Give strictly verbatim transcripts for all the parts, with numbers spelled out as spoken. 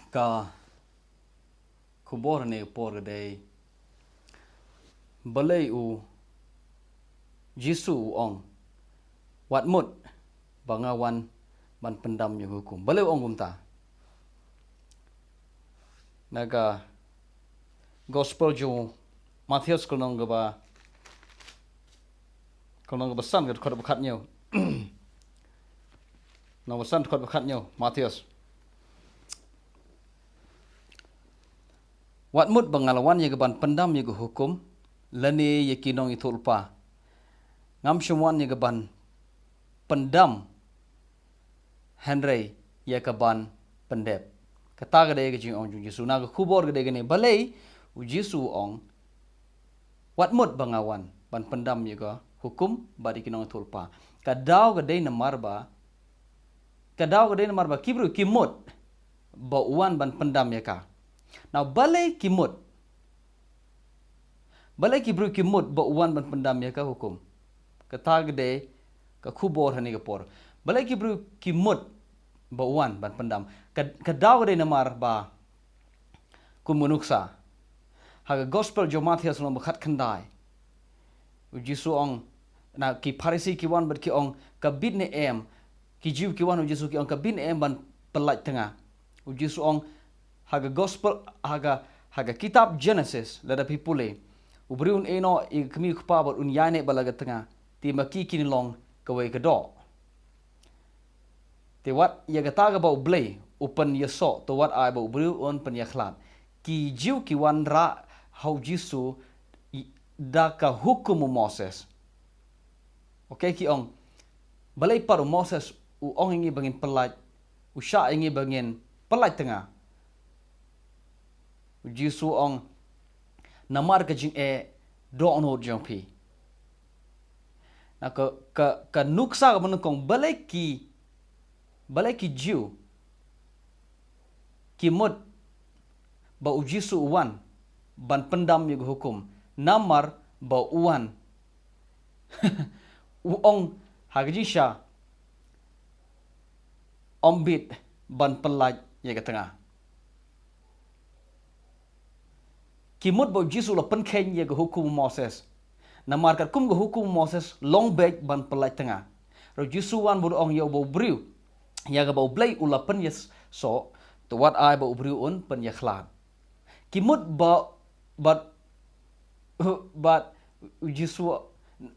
Ka khubor ne por ka dei, balei u Jisu u ong, wat mut ba nga wan ban pyndam ïa ka hukum. Balei u ong kumta? Na ka gospel jong Mathaios ka lynnong kaba, ka lynnong kaba san, ka dkhot ba khathynñiew. Lynnong ba san, dkhot ba khathynñiew, Mathaios. Wat mut ba nga la wan ïa ka ban pyndam ïa ka hukum, lane ïa ki nongïathuhlypa. Ngam shym wan ïa ka ban pyndam, hynrei ïa ka ban pyndep. Kata ka dei ka jingong jong u Jisu. Na ka khubor ka dei kane, balei u Jisu u ong, wat mut ba nga wan ban pyndam ïa ka hukum bad ïa ki nongïathuhlypa. Ka daw ka dei namar ba, ka daw ka dei namar ba ki briew ki mut ba u wan ban pyndam ïa ka. Na balei ki mut? Balei ki briew ki mut ba u wan ban pyndam ïa ka hukum? Kata ka dei ka khubor ha kane ka por. Balei ki briew ki mut ba u wan ban pyndam? Ka, ka daw ka dei namar ba, kum u nuksa ha ka gospel jong u Mathaios lynnong ba khatkhyndai, u Jisu u ong, na ki Pharisi ki wan bad ki ong, ka bit ne em, ki Jiw ki wan ha u Jisu ki ong, ka bit ne em ban pyllait tnga. U Jisu u ong, ha ka gospel, ha ka, ha ka kitab Genesis, lada phi pule, u briew un ïehnoh ïa ka kmie u kpa bad un ïaineh bad la ka tnga, te ma ki kin long kawei ka doh. Te wat ïa kata kaba U Blei u pynïasoh, to wat ai ba u briew un pynïakhlad. Ki Jiw ki wanrah ha u Jisu, i, da ka hukum u Moses. Okay, ki ong, balei pat u Moses u ong ïa ngi ba ngin pyllait, u shah ïa ngi ba ngin pyllait tnga? U Jisu u ong, namar ka jingeh dohnud jong phi. Na ka, ka, ka nuksa kaba nyngkong, balei ki, balei ki Jiw ki mut ba u Jisu u wan ban pyndam ïa ka hukum, namar ba u wan, u ong ha ka jingshisha, ym bit ban pyllait ïa ka tnga. Ki mut ba u Jisu u la pynkheiñ ïa ka hukum u Moses. Namar katkum ka hukum u Moses long beit ban pyllait tnga. Hynrei u Jisu u wan bad u ong, ïa uba u briew, ïa kaba U Blei u la pynïasoh, to wat ai ba u briew un pynïakhlad. Ki mut ba, bad, bad u Jisu,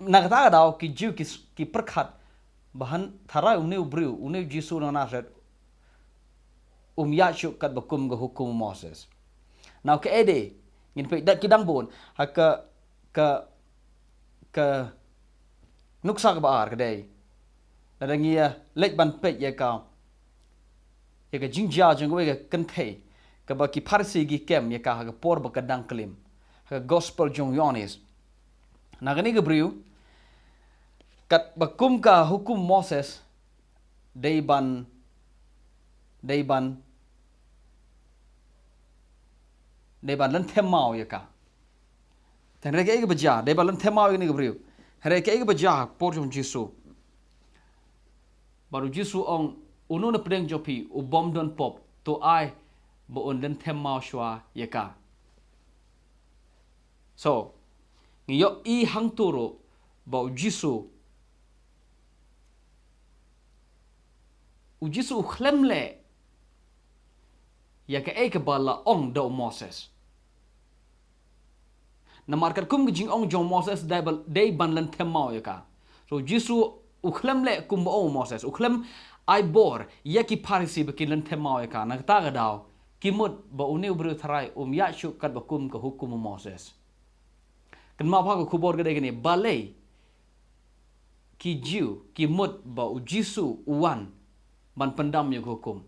na kata ka daw ki Jiw ki, ki pyrkhat ba haba tharai une u briew, une u Jisu na Nasaret, um ïaid shuh katba kum ka hukum u Moses. Now, kaei de, ngin peit da ki dang bun ha ka, ka, ka nuksa kaba ar ka dei, lada ngi ïa leit ban peit ïa ka, ïa ka jingjia jong kawei ka kynthei kaba ki Pharisi ki kem ïa ka ha ka por ba ka dang klim, ha ka gospel jong u Ïoannis. Na kane ka briew, katba kum ka hukum u Moses, dei ban, dei ban, dei ban lynthem maw ïa ka. Te hynrei kaei kaba jia, dei ban lynthem maw ïa kane ka briew. Hynrei kaei kaba jia ha ka por jong u Jisu? Bad u Jisu u ong, uno na pdeng jong phi u bym don pop, to ai ba un lynthem maw shuwa ïa ka. So, ngi ïohi hangto ruh ba u Jisu, u Jisu u khlem leh ïa kaei kaba la ong da u Moses. Namar katkum ka jingong jong u Moses dei ba, dei ban lynthem maw ïa ka. So u Jisu u khlem leh kumba ong u Moses, u khlem ai bor ïa ki Pharisi ba kin lynthem maw ïa ka. Na kata ka daw, ki mut ba une u briew tharai um ïaid shuh katba kum ka hukum u Moses. Kynmaw ba ka khubor ka dei kane, balei ki Jiw ki mut ba u Jisu u wan ban pyndam ïa ka hukum.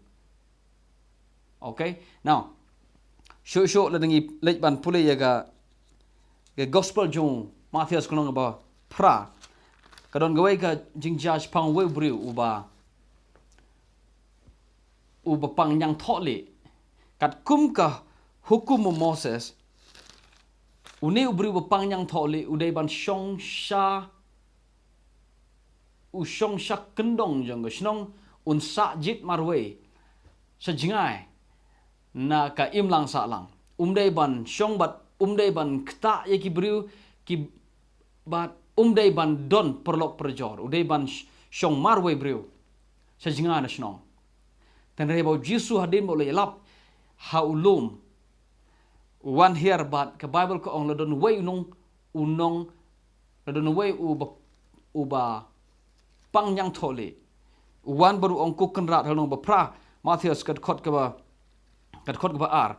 Okay? Now, shuh shuh lada ngi leit ban pule ïa ka, ka gospel jong u Mathaios ka lynnong ba phra, ka don kawei ka jingjia shaphang uwei u briew uba, uba pang ñiangthohlieh. Katkum ka hukum u Moses, une u briew uba pang ñiangthohlieh u dei ban shong sha u shong sha kyndong jong ka shnong, un sah jied marwei sha jngai na ka imlang sahlang. Um dei ban shong bad um dei ban ktah ïa ki briew ki, bad um dei ban don paralok parajor, u dei ban sh-, shong marwei briew sha jngai na shnong. Hynrei ba u Jisu hadien ba u la ïalap ha u lum, u wan hiar bad ka Baibl ka ong la don uwei u nong, u nong, la don uwei u ba, u ba pang ñiangthohlieh. U wan bad u ong, Ko Kynrad, ha lynnong ba phra Mathaios ka dkhot kaba, ka dkhot kaba ar.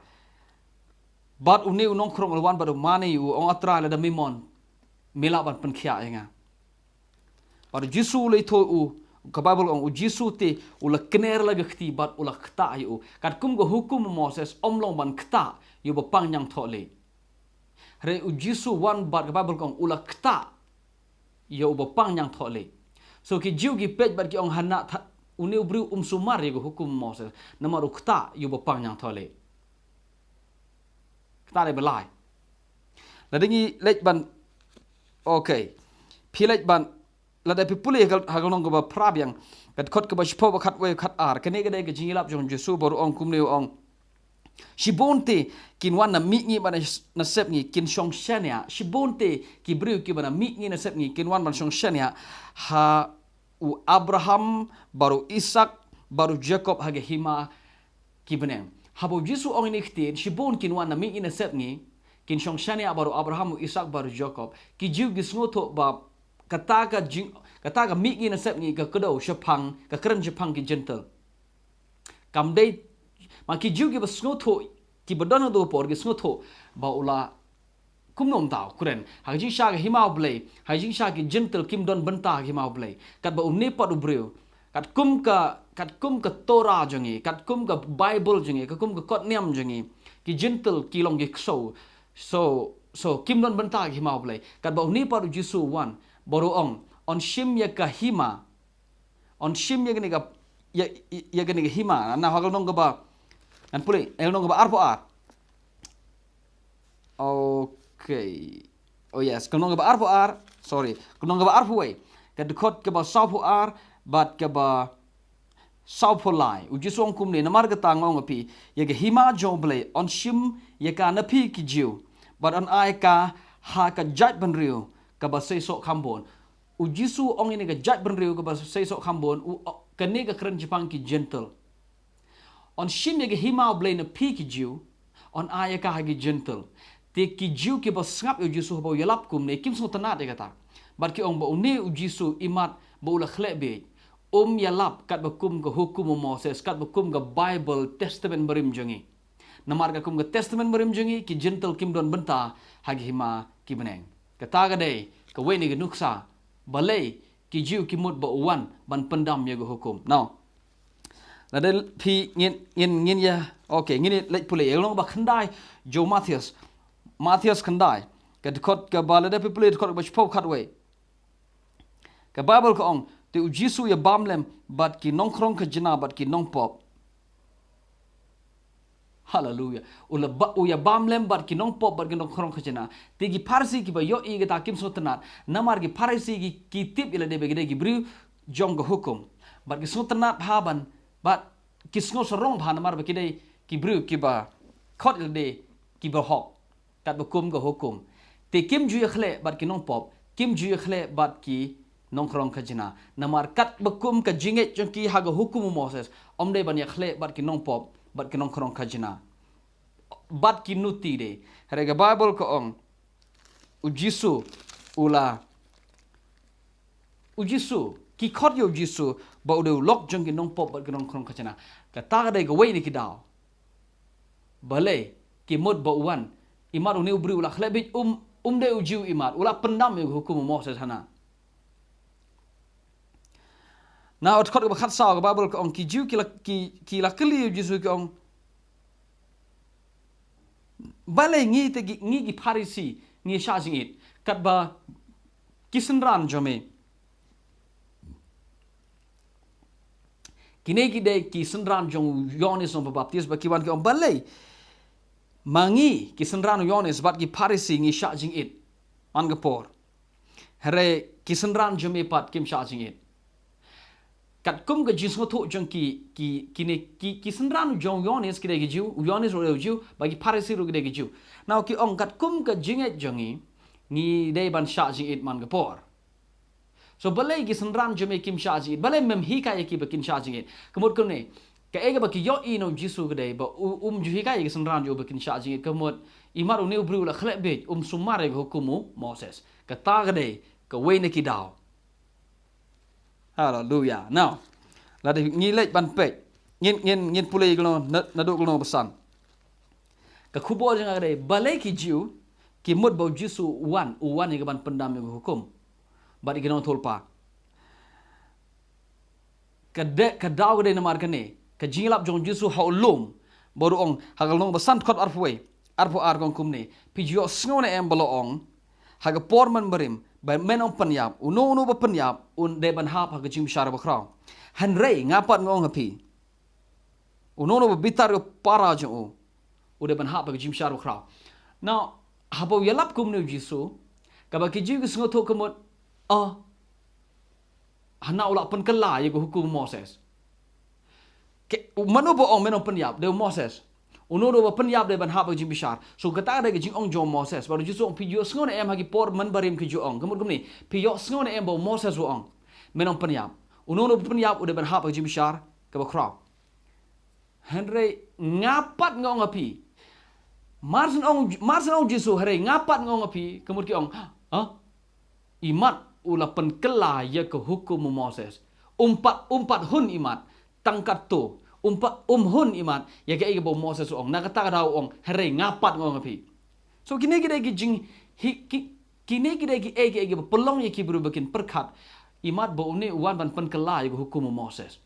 Bad une u nongkhrong u la wan bad u mane ïa u, u ong, A Trai, lada me mon, me lah ban pynkhiah ïa nga. Bad u Jisu u la ïathuh ïa u, ka Baibl ka ong u Jisu te u la kner la ka kti bad u la ktah ïa u. Katkum ka hukum u Moses ym long ban ktah ïa u ba pang ñiangthohlieh. Hynrei u Jisu wan bad ka Baibl ka ong u la ktah ïa u ba pang ñiangthohlieh. So ki Jiw ki peit bad ki ong, hana, tha-, une u briew um sumar ïa ka hukum u Moses namar u ktah ïa u ba pang ñiangthohlieh. Ktah dei ba lai. Lada ngi leit ban, okay, phi leit ban, lada phi pule ha ka, ha ka lynnong kaba phra biang, ka dkhot kaba shiphew bad khatwei khatar, kane ka dei ka jingïalap jong u Jisu bad u ong kumne, u ong, Shibun te kin wan na mihngi bad na, na sepngi kin shong shaniah. Shibun te ki briew kiba na mihngi na sepngi kin wan ban shong shaniah ha u Abraham bad u Isak bad u Jakob ha ka hima ki bneng. Haba u Jisu u ong ïa kine ki ktien, shibun kin wan na mihngi na sepngi kin shong shaniah bad u Abraham, u Isak bad u Jakob. Ki Jiw ki sngewthuh ba kata ka jing, kata ka mihngi na sepngi ka kdew shaphang, ka kren shaphang ki Jentil. Kam dei, ma ki Jiw kiba sngewthuh, kiba don ha kato ka por ki sngewthuh ba u la, kumno mynta u kren, ha ka jingshah ka hima u Blei, ha ka jingshah ki Jentil kim don bynta ha ka hima u Blei. Katba une pat u briew, katkum ka, katkum ka Torah jong ngi, katkum ka Baibl jong ngi, katkum ka kot niam jong ngi, ki Jentil ki long ki ksew. So, so kim don bynta ha ka hima u Blei. Katba une pat u Jisu u wan bad u ong, yn shim ïa ka hima, yn shim ïa kane ka, ïa, ïa, ïa kane ka hima. Na ha ka lynnong kaba, ngan pule, ha ka lynnong kaba arphew ar. Okay. Oh yes, ka lynnong kaba arphew ar, sorry, ka lynnong kaba arphew wei, ka dkhot kaba sawphew ar bad kaba sawphew lai. U Jisu u ong kumne, namar kata nga ong ïa phi, ïa ka hima jong u Blei yn shim ïa ka na phi ki Jiw, bad yn ai ka ha ka jaitbynriew kaba seisoh kham bun. U Jisu u ong ïa kane ka jaitbynriew kaba seisoh kham bun, u, kane ka kren shaphang ki Jentil. Yn shim ïa ka hima u Blei na phi ki Jiw, yn ai ïa ka ha ki Jentil. Te ki Jiw kiba sngap ïa u Jisu haba u ïalap kumne kim sngewtynnad ïa kata. Bad ki ong ba une u Jisu imat ba u la khleh bieit, um ïalap katba kum ka hukum u Moses, katba kum ka Baibl, Testament Barim jong ngi. Namar katkum ka Testament Barim jong ngi, ki Jentil kim don bynta ha ka hima ki bneng. Kata ka dei kawei na ki nuksa balei ki Jiw ki mut ba u wan ban pyndam ïa ka hukum. Now, lada phi ngin, ngin, ngin ïa, okay, ngin ïa leit pule ïa ka lynnong ba khyndai jong u Mathaios. Mathaios khyndai, ka dkhot kaba, lada phi pule dkhot kaba shiphew khatwei. Ka Baibl ka ong, te u Jisu u ïabam lem bad ki nongkhrong khajna bad ki nongpop. Haleluya. U la ba-, u ïabam lem bad ki nongpop bad ki nongkhrong khajna. Te ki Pharisi kiba ïohi ïa kata kim sngewtynnad. Namar ki Pharisi ki, ki tip ïa lade ba ki dei ki briew jong ka hukum. Bad ki sngewtynnad bha ban, bad ki sngewsarong bha namar ba ki dei ki briew kiba khot ïa lade kiba hok katba kum ka hukum. Te kim ju ïakhleh bad ki nongpop, kim ju ïakhleh bad ki nongkhrong khajna. Namar katba kum ka jingngeit jong ki ha ka hukum u Moses, ym dei ban ïakhleh bad ki nongpop bad ki nongkhrong khajna. Bad ki nuti de. Hynrei ka Baibl ka ong, u Jisu u la, u Jisu, ki khot ïa u Jisu ba u dei u lok jong ki nongpop bad ki nongkhrong khajna. Kata ka dei kawei na ki daw balei ki mut ba u wan. Imat une u briew u la khleh bieit, um, um dei u Jiw imat, u la pyndam ïa ka hukum u Moses hana. Na u dkhot kaba khatsaw ka Baibl ka ong, ki Jiw ki la, ki, ki la kylli ïa u Jisu ki ong, balei ngi te ki, ngi ki Pharisi ngi shah jingit, katba ki synran jong me, kine ki dei ki synran jong u Ïoannis Nongpynbaptis, ba ki wan ki ong, balei ma ngi ki synran u Ïoannis bad ki Pharisi ngi shah jingit man ka por, hynrei ki synran jong me pat kim shah jingit? Katkum ka jingsngewthuh jong ki, ki, kine, ki, ki synran jong u Ïoannis ki dei ki Jiw, u Ïoannis ruh u dei u Jiw, bad ki Pharisi ruh ki dei ki Jiw. Now ki ong katkum ka jingngeit jong ngi, ngi dei ban shah jingit man ka por. So balei ki synran jong me kim shah jingit, balei mem hikai ïa ki ba kin shah jingit. Ka mut kumne, kaei kaba ki ïohi na u Jisu ka dei ba u, um ju hikai ïa ki synran jong u ba kin shah jingit, ka mut imat une u briew u la khleh bieit, um sumar ïa ka hukum u Moses. Kata ka dei kawei na ki daw. Haleluya. Now, lada ngi leit ban peit, ngin, ngin, ngin pule ïa ka lynnong, na, naduh ka lynnong ba san. Ka khubor jong nga ka dei, balei ki Jiw ki mut ba u Jisu u wan, u wan ïa ka ban pyndam ïa ka hukum bad ïa ki nongïathuhlypa. Ka dei, ka daw ka dei namar kane, ka jingïalap jong u Jisu ha u lum, bad u ong ha ka lynnong ba san dkhot arphew wei, arphew ar, ka ong kumne: Phi ju ïohsngew ne em ba la ong ha ka por mynbarim, ba men ym pynïap, uno uno ba pynïap un dei ban hap ha ka jingbishar bakhraw. Hynrei nga pat nga ong ha phi, uno uno ba bitar ïa u para jong u, u dei ban hap ha ka jingbishar bakhraw. Now, haba u ïalap kumne u Jisu, kaba ki Jiw ki sngewthuh ka mut, oh, hana u la pynkylla ïa ka hukum u Moses. Ke, mano ba ong men ym pynïap, dei u Moses. Uno uno ba pynïap dei ban hap ha ka jingbishar. So kata ka dei ka jingong jong u Moses. Bad u Jisu u ong, phi ju ïohsngew ne em ha ki por mynbarim ki ju ong. Ka mut kumne, phi ïohsngew ne em ba u Moses u ong, men ym pynïap, uno uno ba pynïap u dei ban hap ha ka jingbishar kaba khraw. Hynrei nga pat nga ong ha phi. Mar shen ong, mar shen ong u Jisu, hynrei nga pat nga ong ha phi, ka mut ki ong, ha? Imat u la pynkylla ïa ka hukum u Moses. Um pat, um pat hun imat, tang katto. Um pat, um hun imat ïa kaei kaba u Moses u ong. Na kata ka daw u ong, hynrei nga pat nga ong ha phi. So kine ki dei ki jing, hi, ki, kine ki dei kiei kiei kiba pynlong ïa ki briew ba kin pyrkhat, imat ba une u wan ban pynkylla ïa ka hukum u Moses.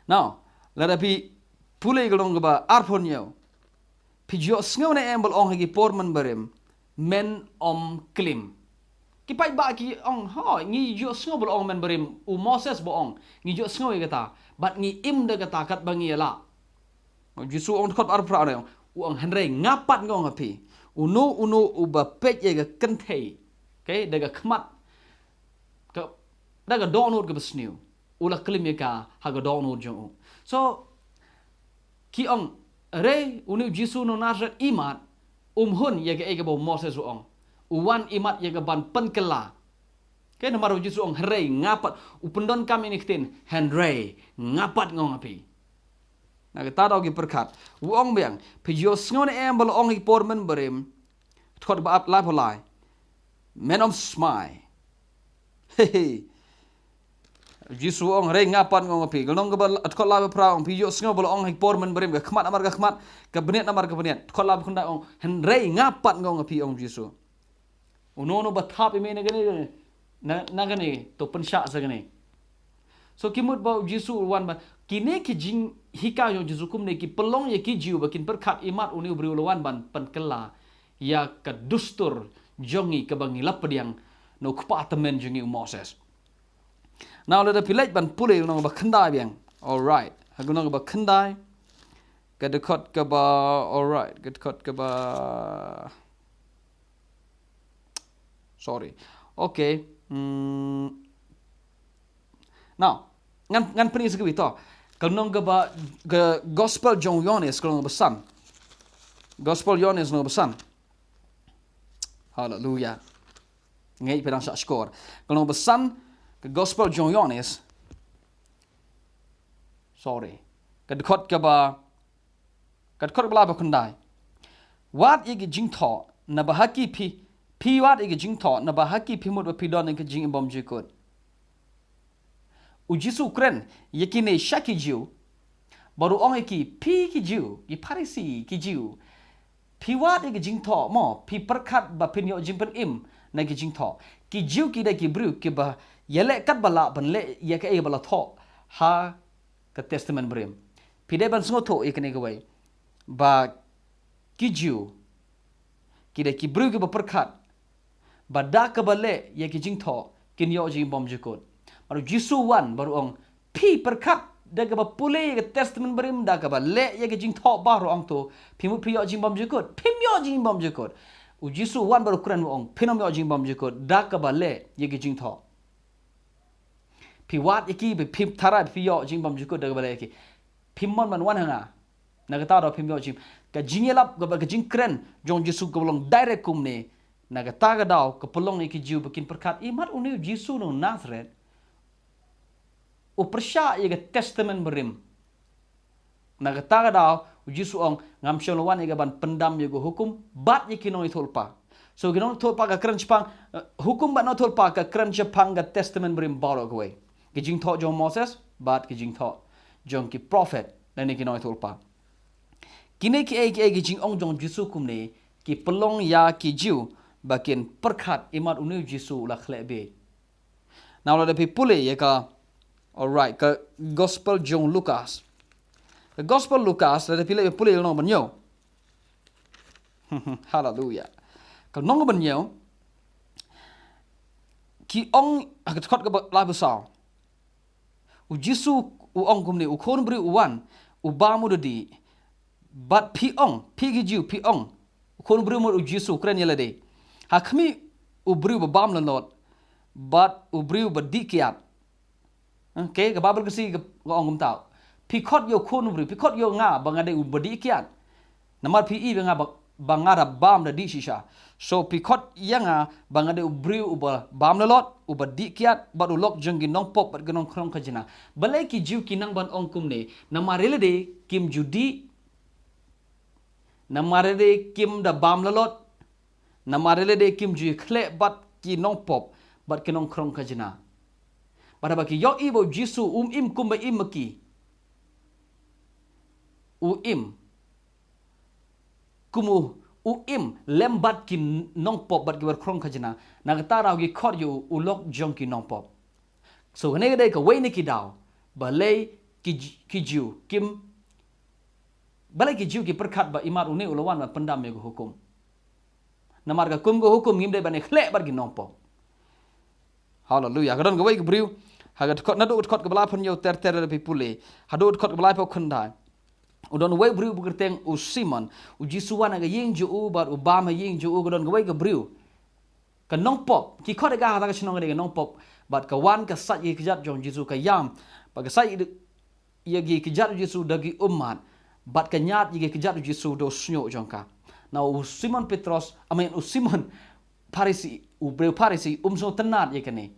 Now, lada phi pule ka lynnong kaba arphew hynñiew: Phi ju ïohsngew ne em ba la ong ha ki por mynbarim, men ym klim. Ki paidbah ki ong, ho, ngi ju ïohsngew ba la ong mynbarim, u Moses ba ong, ngi ju ïohsngew ïa kata, bad ngi im da kata katba ngi ïalah. U Jisu u ong, dkhot arphew phra, u ong, hynrei nga pat nga ong ha phi, uno uno uba peit ïa ka kynthei, okay, da ka khmat, ka, da ka dohnud kaba sniew, u la klim ïa ka ha ka dohnud jong u. So ki ong, hynrei une u Jisu nong Nasaret imat um hun ïa kaei kaba u Moses u ong. U wan imat ïa ka ban pynkylla. Ka namar u Jisu u ong, hynrei nga pat, u pyndonkam ïa kine ki ktien, hynrei nga pat nga ong ha phi. Na kata daw ki pyrkhat, u ong biang, phi ju ïohsngew ne em ba la ong ha ki por mynbarim, dkhot ba ap, laiphew lai, men ym smai. He, he. U Jisu u ong, hynrei nga pat nga ong ha phi. Ka lynnong kaba la, dkhot laiphew phra u ong, phi ju ïohsngew ba la ong ha ki por mynbarim, ka khmat namar ka khmat, ka bniat namar ka bniat. Dkhot laiphew khyndai u ong, hynrei nga pat nga ong ha phi, ong u Jisu. Uno uno ba thap ïa me na kane, na, na kane, to pynshah sa kane. So ki mut ba u Jisu u wan ba, kine ki jinghikai jong u Jisu kumne ki pynlong ïa ki Jiw ba kin pyrkhat, imat une u briew u la wan ban pynkylla ïa ka dustur jong ngi kaba ngi la pdiang na u kpa tymmen jong ngi u Moses. Now lada phi leit ban pule lynnong ba khyndai biang. Alright. Ha ka lynnong ba khyndai, ka dkhot kaba, alright, ka dkhot kaba, sorry. Okay. Hmm. Now, ngan, ngan pyni sa kawei to. Ka lynnong kaba, ka Gospel jong u Ïoannis, ka lynnong ba san. Gospel Ïoannis lynnong ba san. Haleluya. Ngi phi dang shah shkor. Ka lynnong ba san, ka Gospel jong u Ïoannis. Sorry. Ka dkhot kaba, ka dkhot kaba laiphew khyndai. Wad ïa ki jingthoh naba ha ki phi, phi wad ïa ki jingthoh naba ha ki phi mut ba phi don ïa ki jingim bymjukut. U Jisu u kren ïa kine sha ki Jiw, bad u ong ïa ki, phi ki Jiw, ki Pharisi, ki Jiw, phi wad ïa ki jingthoh mo, phi pyrkhat ba phin ïoh jingpynim na ki jingthoh. Ki Jiw ki dei ki briew kiba ïaleh katba lah ban leh ïa kaei ba la thoh ha ka Testament Barim. Phi dei ban sngewthuh ïa kane kawei, ba ki Jiw ki dei ki briew kiba pyrkhat ba da kaba leh ïa ki jingthoh kin ïoh jingim bymjukut. Bad u Jisu u wan bad u ong, phi pyrkhat da kaba pule ïa ka Testament Barim, da kaba leh ïa ki jingthoh baroh, ong to, phi mut phi ïoh jingim bymjukut? Phim ïoh jingim bymjukut. U Jisu u wan bad u kren u ong, phin ym ïoh jingim bymjukut da kaba leh ïa ki jingthoh. Phi wad ïa ki, ba phim tharai phi ïoh jingbymjukut da kaba leh ïa ki. Phim mon ban wan ha nga. Na kata ka daw phim ïoh jing. Ka jingïalap, kaba ka jingkren jong Jisu ka long direct kumne. Na kata ka daw ka pynlong ïa ki Jiw ba kin pyrkhat, i mat une u Jisu nong Nazareth u pyrshah ïa ka Testament Barim. Na kata ka daw u Jisu ong, ngam shym la wan ïa ka ban pyndam ïa ka hukum bad ïa ki nongïathuhlypa. So ki nongïathuhlypa ka kren shaphang, eh, hukum bad nongïathuhlypa ka kren shaphang ka Testament Barim baroh kawei. Ki jingthoh jong Moses bad ki jingthoh jong ki prophet lane ki nongïathuhlypa. Kine kiei kiei ki jingong jong Jisu kumne ki pynlong ïa ki Jiw ba kin pyrkhat, i mat une u Jisu u la khleh bieit. Now lada phi pule ïa ka, alright, ka Gospel jong Lukas. Ka Gospel Lukas, lada phi leh pule lynnong ba hynñiew. Haleluya. Ka lynnong ba hynñiew ki ong ha ka dkhot kaba laiphew saw. U Jisu u ong kumne, u Khun Briew u wan, u bam, u da dih. Bad phi ong, phi ki Jiw phi ong, u Khun Briew mut u Jisu, kren ïa lade. Ha khmih u briew ba bam lalot bad u briew ba dih kiad. Okay, ka Baibl Khasi ka, ka ong kumta. Phi khot ïa u Khun Briew, phi khot ïa nga ba nga dei u ba dih kiad. Namar phi i ba nga ba, ba nga da bam da dih shisha. So phi khot ïa nga ba nga dei u briew uba bam lalot, uba dih kiad, bad u lok jong ki nongpop bad ki nongkhrong khajna. Balei ki Jiw ki nang ban ong kumne? Namar ïa lade kim ju dih. Namar ïa lade kim da bam lalot. Namar ïa lade kim ju ïakhleh bad ki nongpop bad ki nongkhrong khajna. Bad haba ki ïohi ba u Jisu um im kumba im ma ki. U im kum u, u im lem bad ki nongpop bad ki ba khrong khajna. Na kata ka daw ki khot ïa u, u lok jong ki nongpop. So kane ka dei kawei na ki daw balei ki J-, ki Jiw kim, balei ki Jiw ki pyrkhat ba i mat une u la wan ban pyndam ïa ka hukum. Namar ka kum ka hukum ngim dei ban ïakhleh bad ki nongpop. Haleluya. Ka don kawei ka briew ha ka dkhot, naduh ka dkhot kaba laiphew hynñiew ter ter lada phi pule haduh ka dkhot kaba laiphew khyndai. U don uwei u briew ba kyrteng u Simon. U Jisu wan ha ka ïing jong u bad u bam ha ïing jong u. Ka don kawei ka briew, ka nongpop, ki khot ïa ka ha kata ka shnong ka dei ka nongpop. Bad ka wan ka sait ïa ki kjat jong Jisu, ka ïam. Bad ka sait ïa ki kjat u Jisu da ki ummat. Bad ka ñiad ïa ki kjat u Jisu da u shñiuh jong ka. Now u Simon Petros, I mean u Simon Pharisi, u briew Pharisi, um sngewtynnad ïa kane.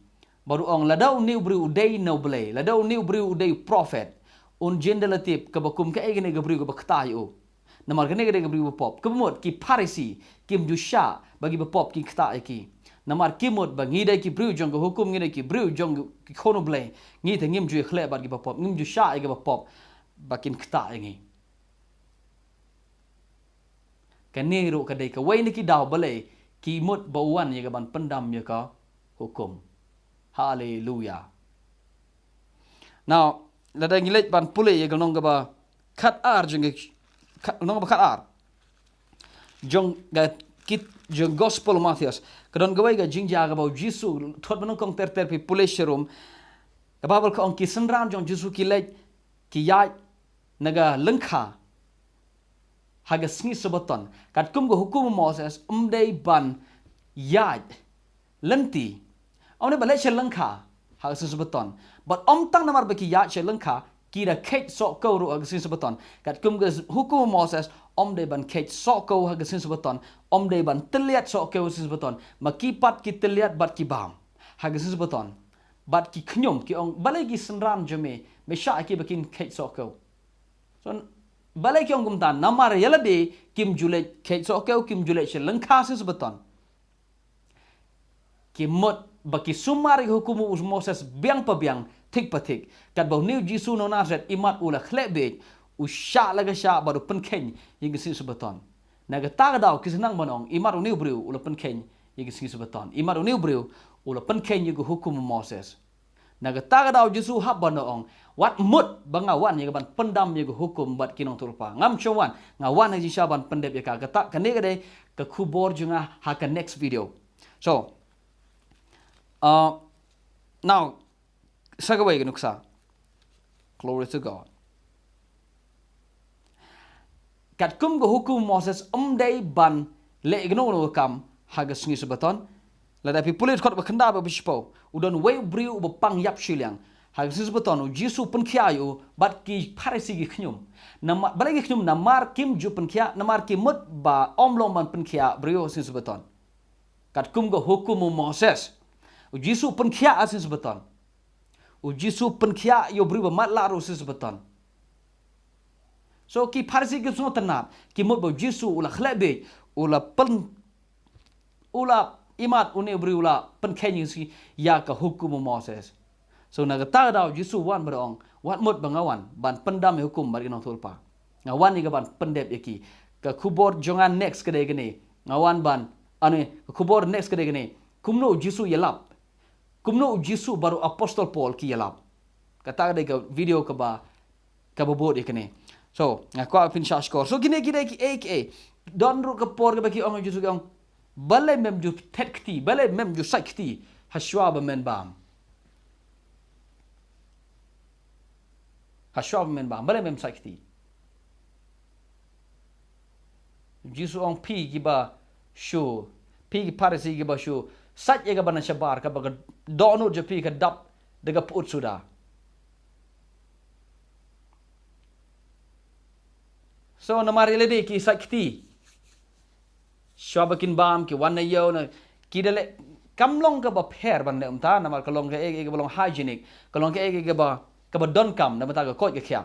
Bad u ong, lada une u briew u dei na U Blei, lada une u briew u dei u prophet, un jin da la tip kaba kum kaei kane ka briew kaba ktah ïa u. Namar kane ka dei ka briew ba pop. Kaba mut ki Pharisi kim ju shah ba ki ba pop kin ktah ïa ki. Namar ki mut ba ngi dei ki briew jong ka hukum, ngi dei ki briew jong ki khun U Blei, ngi te ngim ju ïakhleh bad ki ba pop, ngim ju shah ïa ki ba pop ba kin ktah ïa ngi. Kane ruh ka dei kawei na ki daw balei ki mut ba u wan ïa ka ban pyndam ïa ka hukum. Haleluya. Now lada ngi leit ban pule ïa ka lynnong kaba khatar jong ka, kha-, lynnong kaba khatar jong ka kit-, jong Gospel Mathaios. Ka don kawei ka jingjia kaba u Jisu, thot ba nyngkong ter ter phi pule sharum. Ka Baibl ka ong ki synran jong u Jisu ki leit ki ïaid na ka lyngkha ha ka sngi Sabaton. Katkum ka hukum u Moses ym dei ban ïaid lynti, ym dei ban leit sha lyngkha ha ka sngi Sabaton. Bad ym tang namar ba ki ïaid sha lyngkha, ki da kheit sohkew ruh ha ka sngi Sabaton. Katkum ka hukum u Moses ym dei ban kheit sohkew ha ka sngi Sabaton, ym dei ban tylliat sohkew ha ka sngi Sabaton. Ma ki pat ki tylliat bad ki bam ha ka sngi Sabaton. Bad ki khñium, ki ong, balei ki synran jong me, me shah ïa ki ba kin kheit sohkew? So balei ki ong kumta? Namar ïa lade kim ju leit kheit sohkew, kim ju leit sha lyngkha ha ka sngi Sabaton. Ki mut ba ki sumar ïa ka hukum u Moses biang pa biang, thik pa thik. Katba une u Jisu nong Nasaret, i mat u la khleh bieit, u shah la ka shah bad u pynkheiñ ïa ka sngi Sabaton. Na kata ka daw ki sa nang ban ong, i mat une u briew u la pynkheiñ ïa ka sngi Sabaton. I mat une u briew u la pynkheiñ ïa ka hukum u Moses. Na kata ka daw u Jisu hap ban ong, wat mut ba nga wan ïa ka ban pyndam ïa ka hukum bad ki nongïathuhlypa. Ngam shym wan, nga wan ha ka jingshisha ban pyndep ïa ka. Kata kane ka dei ka khubor jong nga ha ka next video. So, uh, now, sa kawei ka nuksa. Glory to God. Katkum ka hukum u Moses ym dei ban leh kano kano ka kam ha ka sngi Sabaton. Lada phi pule dkhot ba khyndai bad ba shiphew, u don uwei u briew uba pang ïap shiliang. Ha ka sngi Sabbaton u Jisu pynkhiah ïa u bad ki Pharisi ki khñium. Namar, balei ki khñium? Namar kim ju pynkhiah, namar ki mut ba ym long ban pynkhiah briew ha ka sngi Sabbaton. Katkum ka hukum u Moses, u Jisu pynkhiah ha ka sngi Sabbaton. U Jisu pynkhiah ïa u briew ba matlah ruh ha ka sngi Sabbaton. So ki Pharisi ki sngewtynnat, ki mut ba u Jisu u la khleh bieit, u la pyn, u la imat une u briew, u la pynkheiñ ïa ka hukum u Moses. So na kata ka daw u Jisu wan bad u ong, wat mut ba nga wan ban pyndam ïa hukum bad ki nongthoh lypa. Nga wan ïa ka ban pyndep ïa ki. Ka khubor jong nga next ka dei kane. Nga wan ban, ane, ka khubor next ka dei kane. Kumno u Jisu ïalap? Kumno u Jisu bad u apostol Paul ki ïalap? Kata ka dei ka video kaba, kaba bud ïa kane. So nga kwah phin shah shkor. So kine ki dei kiei kiei. Don ruh ka por kaba ki ong ha u Jisu, ki ong, balei mem ju thet kti, balei mem ju sait kti hashwa ba men bam? Hashwa ba men bam, balei mem sait kti? Jisu ong, phi kiba shu, phi ki Pharisi kiba shu sait ïa kaba na shabar, kaba ka dohnud jong phi ka dap da ka pyut suda. So namar ïa lade ki sait kti, shwa ba kin bam ki wan na ïew, na ki da leh, kam long kaba pher ban leh kumta, namar ka long kaei kaei kaba long hygienic, ka long kaei kaei kaba, kaba donkam na bynta ka koit ka khiah.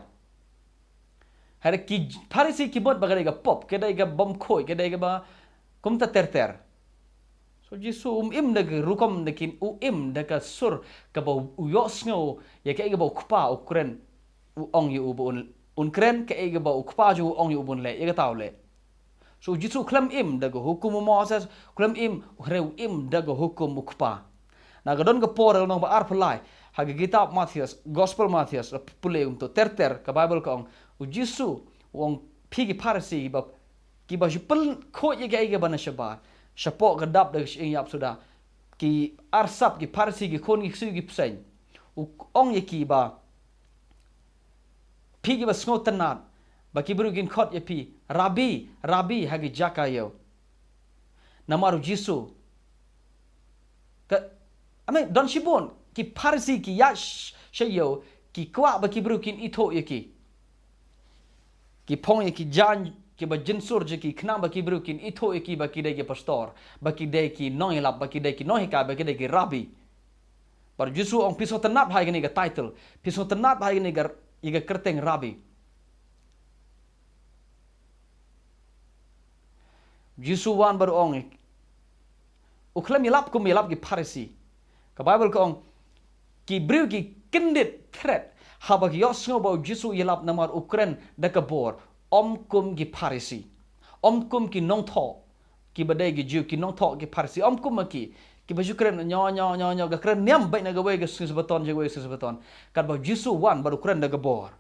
Hynrei ki Pharisi ki mut ba ka dei ka pop, ka dei ka bym khuid, ka dei kaba kumta ter ter. So Jisu um im da ka rukom, da kin, u im da ka sur kaba u ïohsngew ïa kaei kaba u Kpa u kren, u ong ïa u ba un, un kren, kaei kaba u Kpa jong u ong ïa u ba un leh, ïa kata u leh. So u Jisu u khlem im da ka hukum u Moses, u khlem im, hynrei u im da ka hukum u Kpa. Na ka don ka por, ka lynnong ba arphew lai ha ka kitab Mathaios, Gospel Mathaios, la pule kumto ter ter, ka Baibl ka ong, u Jisu u ong, phi ki Pharisi kiba, kiba shu pynkhuid ïa kaei kaei kaba na shabar, shapoh ka dap da ka shyiap suda. Ki arsap, ki Pharisi, ki khun ki ksiew ki bseiñ. U ong ïa ki ba, phi kiba sngewtynnat ba ki briew kin khot ïa phi Rabbi, Rabbi ha ki jaka ïew. Namar u Jisu, ka, I mean, don shibun ki Pharisi ki ïaid sh-, sha ïew, ki kwah ba ki briew kin ithuh ïa ki. Ki phong ïa ki jaiñ kiba jynsur jong ki khnang ba ki briew kin ithuh ïa ki ba ki dei ki pastor, ba ki dei ki nongïalap, ba ki dei ki nonghikai, ba ki dei ki rabbi. Bad u Jisu u ong, phi sngewtynnat bha ïa kane ka title, phi sngewtynnat bha ïa kane ka, ïa ka kyrteng Rabbi. U Jisu u wan bad u ong, u khlem ïalap kum ïalap ki Pharisi. Ka Baibl ka ong, ki briew ki kyndit thret haba ki ïohsngew ba u Jisu u ïalap, namar u kren da ka bor, ym kum ki Pharisi, ym kum ki nongthoh kiba dei ki Jiw, ki nongthoh ki Pharisi, ym kum ma ki, kiba shu kren ñiaw ñiaw ñiaw ñiaw, ka kren niam beit na kawei ka sngi Sabbaton sha kawei ka sngi Sabbaton. Katba u Jisu u wan bad u kren da ka bor.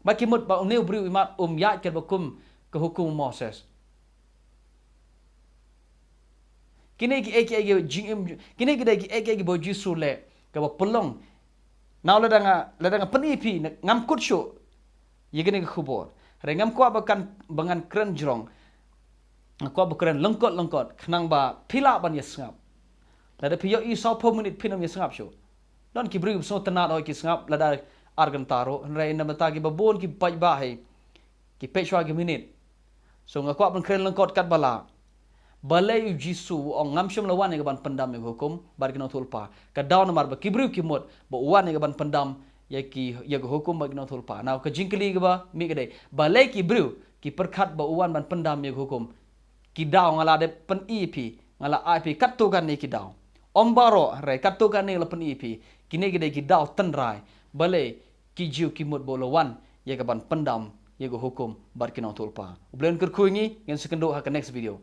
Ba ki mut ba une u briew imat um ïaid katba kum ka hukum u Moses. Kine kiei kiei ki jingim, kine ki dei kiei kiei kiba u Jisu u leh kaba pynlong. Now lada nga, lada nga pyni ïa phi, ngam kut shuh ïa kane ka khubor. Hynrei ngam kwah ba kan, ba ngan kren jrong. Nga kwah ba kren lyngkot lyngkot khnang ba phi lah ban ïasngap. Lada phi ïohi sawphew minit phin ym ïasngap shuh. Don ki briew ba sngewtynnat hooid ki sngap lada ar kynta ruh, hynrei na bynta kiba bun ki paidbah hi, ki peit shuwa ki minit. So nga kwah ban kren lyngkot katba lah. Balei u Jisu u ong, ngam shym la wan ïa ka ban pyndam ïa ka hukum bad ki nongthoh lypa. Ka daw namar ba ki briew ki mut ba u wan ïa ka ban pyndam ïa ki, ïa ka hukum bad ki nongthoh lypa. Now ka jingkylli kaba mih ka dei, balei ki briew ki pyrkhat ba u wan ban pyndam ïa ka hukum? Ki daw nga la dep pyni ïa phi, nga la ai phi katto katne ki daw. Ym baroh, hynrei katto katne la pyni ïa phi. Kine ki dei ki daw tynrai. Balei ki Jiw ki mut ba u la wan ïa ka ban pyndam ïa ka hukum bad ki nongthoh lypa? U Blei un kyrkhu ïa ngi, ngin sa ïakynduh ha ka next video.